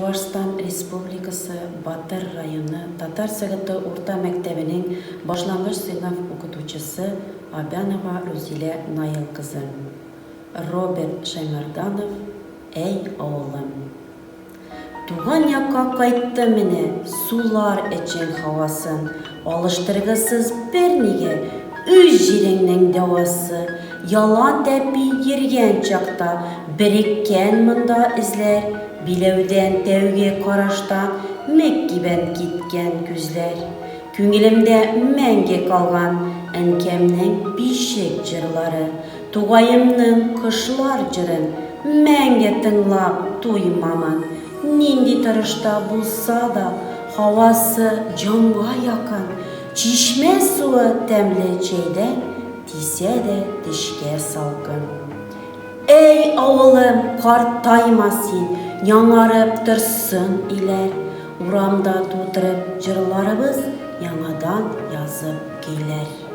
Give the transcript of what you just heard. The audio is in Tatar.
Чуашстан Республикасы Батыр районы Татар Сәгыте урта мәктәбенең башлангыч сыйныф укытучысы Абянова Рузилә Наил кызы. Роберт Шәймәрданов, Әй, авылым. Туган якка кайттым менә, Сулар эчең һавасын, Алыштыргысыз бернигә, Үз җиреңнең дәвасы. Ялан тәпи йөргән чакта, Береккән монда эзләр, Биләүдән тәүге караштан Мөккибән киткән күзләр. Күңелемдә мәңге калган Әнкәмнең бишек җырлары, Тугаемның кошлар җырын Мәңге тыңлап туймамын. Нинди торышта булса да, Һавасы җанга якын, Чишмә суы тәмле чәйдән Тисә дә тешкә салкын. Әй, авылым, картайма син, Яңарып торсын өйләр. Урамда тутырып җырларыбыз, Яңадан язып көйләр.